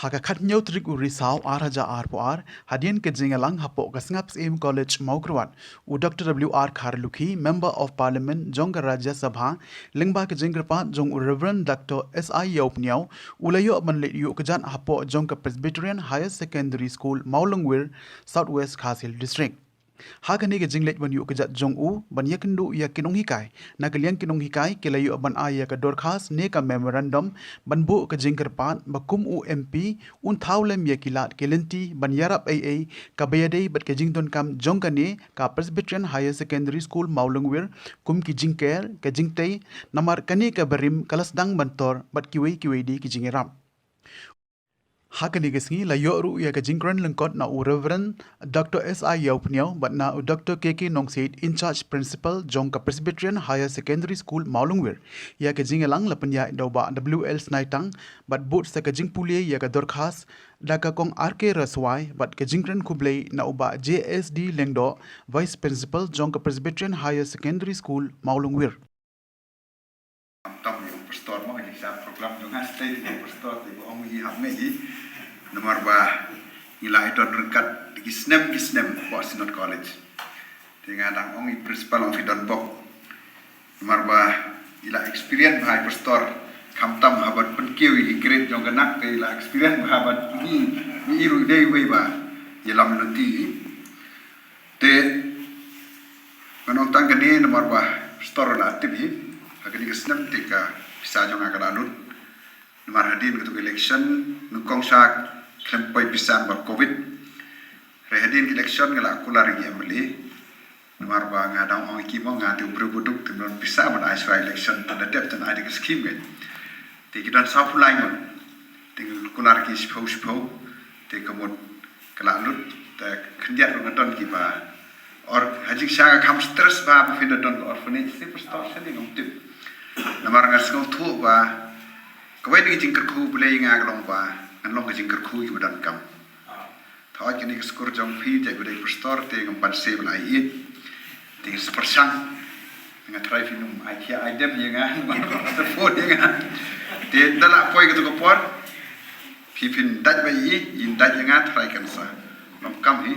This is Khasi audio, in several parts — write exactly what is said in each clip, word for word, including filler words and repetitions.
Ha ka khathynñiew tarik u Risaw ar hajar arphew ar, hadien ka jingïalang hapoh ka Sngap Syiem College Mawkyrwat, u Doctor W R Kharlukhi, Member of Parliament jong ka Rajya Sabha, lyngba ka jingkyrpad jong u Reverend Doctor S I Ïawphniaw, u la ïoh ban leit ïuh kjat hapoh jong ka Presbyterian Higher Secondary School Mawlyngwir, South West Khasi Hills District. Ha kane ka jingleit ban ïuh kjat jong u ban ïakynduh ïa ki nonghikai, na ka liang ki nonghikai ki la ïoh ban ai ïa ka dorkhas ne ka memorandum ban buh ka jingkyrpad ba kum u M P un thaw lem ïa ki lad ki lynti ban ïarap ei ei kaba ïadei bad ka jingdonkam jong kane ka Presbyterian Higher Secondary School Mawlyngwir, kum ki jingker, ka jingtei, namar kane ka barim ka la sdang ban tor bad kiwei kiwei de ki jingïarap. Ha kane ka sngi la ïoh ruh ïa ka jingkren lyngkot na u Reverend Doctor S I Ïawphniaw bad na u Doctor K K Nongsiej, in charge principal jong ka Presbyterian Higher Secondary School Mawlyngwir. Ïa ka jingïalang la pynïaid da u Bah W L Snaitang bad bud sa ka jingpule ïa ka dorkhas da ka Kong R K Raswai bad ka jingkren khublei na u Bah J S D Lyngdoh, Vice Principal jong ka Presbyterian Higher Secondary School Mawlyngwir. Tam ïa u pastor mo, ïa sa program jong nga stay ïa u pastor, ïa u ong ïa hap ngi. Namar ba ngi la ïa don ryngkat ki snem ki snem hapoh Synod College. Te nga dang ong ïa u principal ong phi don bok. Namar ba ngi la experience bha ïa u pastor, khamtam haba pynkiew ïa ki grade jong ka nak te ngi la experience bha ba ngi, ngi ruh dei wei ba ïalam lynti. Te ngan ong tang kane namar ba pastor la tip hi ha kane ka snem te ka pisa jong nga ka la lut. Namar hadien katu ka election nyngkong sha khlem poi pisa namar covid. Hynrei hadien ka election nga la kular ïa ki M L A. Namar ba nga dang ong ïa ki mo nga te u briew ba duk te ym don pisa ban ai shuwa election, te da dep te ai da ka scheme ngi. Te ki don sawphew lai ngut. Te nga kular ki shiphew shiphew. Te ka mut ka la lut, te khyndiat ruh nga don kiba. Or ha jingshisha nga kham stress bha ba phin da don ka orphanage, te pastor shane ngam tip. Namar nga sngewthuh ba kawei na ki jingkyrkhu Blei ïa nga ka long ba ngan long ka jingkyrkhu ïa kiba donkam. Te hooid kane ka skur jong phi, jait ba dei pastor te ngam pan save la ïeit. Te nga sa pyrshang. Nga tharai phin ym ai khia ai dem ïa nga, phone ïa nga. Te ynda la poi katu ka por, phi phin dait ba ïeit, ïeit dait ïa nga, tharai kan sa donkam hi.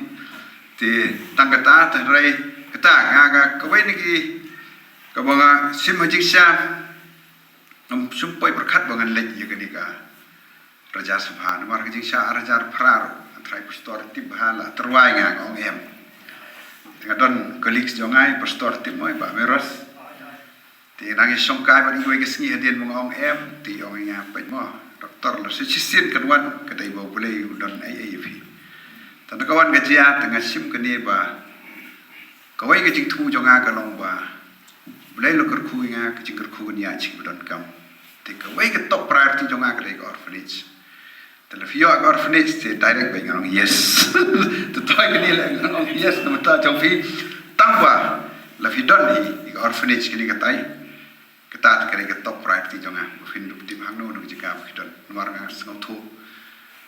Te tang kata, te hynrei kata nga, nga kawei na ki kaba nga shim ha jingshisha, ngam shym poi pyrkhat ba ngan leit ïa kane ka Rajya Sabha, namar ka jingshisha ar hajar phra ruh, nga tharai pastor tip bha la tyrwa ïa nga, nga ong em. Te nga don colleagues jong nga, pastor tip mo, i Bah Meros. Te nang ïashongkai bad nga kawei ka sngi hadien ba nga ong em, te i ong ïa nga, peit mo, doctor, lada shisien kan wan, ka dei ba U Blei u don ei ei ïa phi. Tang da ka wan ka jia, te nga shim kane ba kawei ka jingthmu jong nga ka long ba Blei u la kyrkhu ïa nga, ka jingkyrkhu kan ïaid sha kiba donkam. Te kawei ka top priority jong nga ka dei ka orphanage. Te lada phi ïoh ka orphanage te direct ba ngan ong yes. Te to kane leh ngan ong yes na bynta jong phi. Tang ba lada phi don hi ïa ka orphanage kane katai, kata te ka dei ka top priority jong nga. Ba phin dup tip hangno na ka jaka ba phi don. Namar nga sngewthuh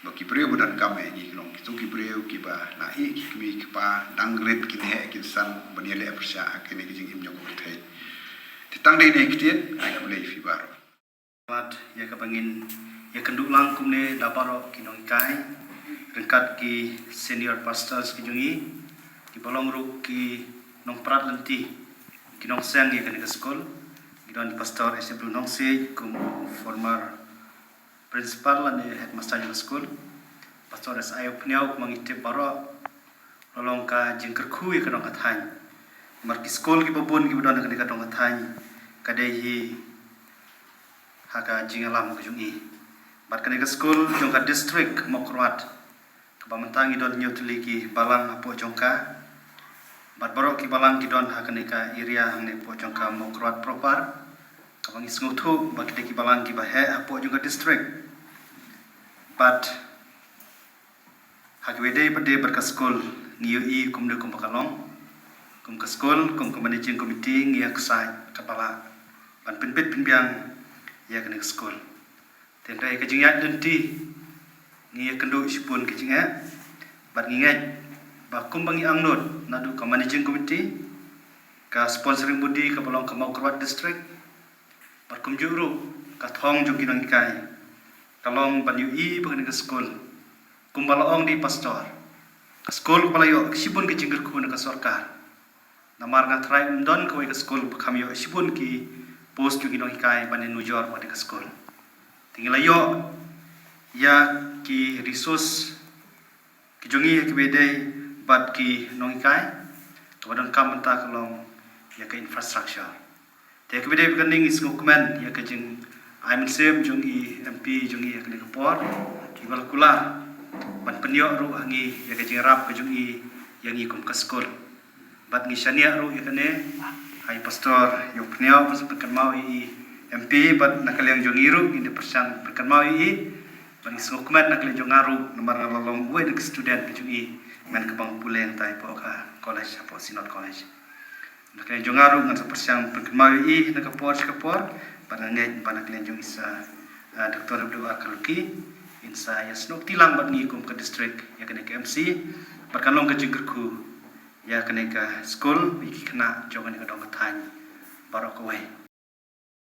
ba ki briew ba donkam ïa ngi ki long kito ki briew kiba la ïeh ki kmie ki kpa dang rit, kin heh kin san ban ïaleh pyrshah ha kane ka jingim jong ka pyrthei. Te tang dei ne ktien, ai khublei ïa phi baroh. Bad ïa kaba ngin ïakynduh lang kumne da baroh ki nonghikai, ryngkat ki senior pastors ki jong ngi, kiba long ruh ki nongprat lynti, ki nongseng ïa kane ka skul, ki don Pastor S W Nongsiej kum u former principal lane headmaster jong ka skul, Pastor S I Ïawphniaw, kumba ngi tip baroh, la long ka jingkyrkhu ïa ka dong ka thaiñ. Namar ki skul kiba bun kiba don ha kane ka dong ka thaiñ ka dei hi ha ka jingïalam ka jong i. Bad kane ka skul jong ka district Mawkyrwat, kaba mynta ngi don hynñiew tylli ki balang hapoh jong ka. Bad baroh ki balang ki don ha kane ka area hangne hapoh jong ka Mawkyrwat proper. Kaba ngi sngewthuh ba ki dei ki balang kiba heh hapoh jong ka district. Bad ha kiwei de pat de bad ka skul ngi ïohi kumne kumba ka long. Kum ka skul, kum ka managing committee ngi ïa ksaid katba lah ban pynbit pynbiang ïa kane ka skul. Te hynrei ka jingïaid lynti ngi ïakynduh shibun ka jingeh. Bad ngi ngeit ba kumba ngi angnud naduh ka managing committee, ka sponsoring body kaba long ka Mawkyrwat district, bad kumjuh ruh ka thong jong ki nonghikai, Ka long ban ïohi ba kane ka skul, kumba la ong da i pastor, ka skul kaba la ïoh shibun ka jingkyrkhu na ka sorkar. Namar nga tharai ym don kawei ka skul ba kham ïoh shibun ki post jong ki nonghikai ban ïanujor bad ka skul. Te ngi la ïoh ïa ki resource ki jong ngi ha kaba ïadei bad ki nonghikai, kaba donkam mynta ka long ïa ka infrastructure. Te ha kaba ïadei bad kane ngi sngewkmen ïa ka jingai mynsiem jong i M P jong ngi ha kane ka por, iba la kular ban pynïoh ruh ha ngi ïa ka jingïarap ka jong i ïa ngi kum ka skul. Bad ngi shaniah ruh ïa kane ha i pastor Ïewphniaw, ba pynkynmaw ïa i M P, bad na ka liang jong ngi ruh ngi da pyrshang pynkynmaw ïa i. Bad ngi sngewkmen na ka liang jong nga ruh namar nga la long uwei na ki student ka jong i, man kaba nga pule hangtai hapoh ka college, hapoh Synod College. Na ka liang jong nga ruh ngan sa pyrshang pynkynmaw ïa i na ka por sha ka por. Bad nga ngeit ba na ka liang jong i sa, ah, Doctor W R Kharlukhi, in sa ïasnoh kti lang bad ngi kum ka district ïa kane ka M C. Bad kan long ka jingkyrkhu ïa kane ka skul, ïa ki khynnah jong kane ka dong ka thaiñ baroh kawei.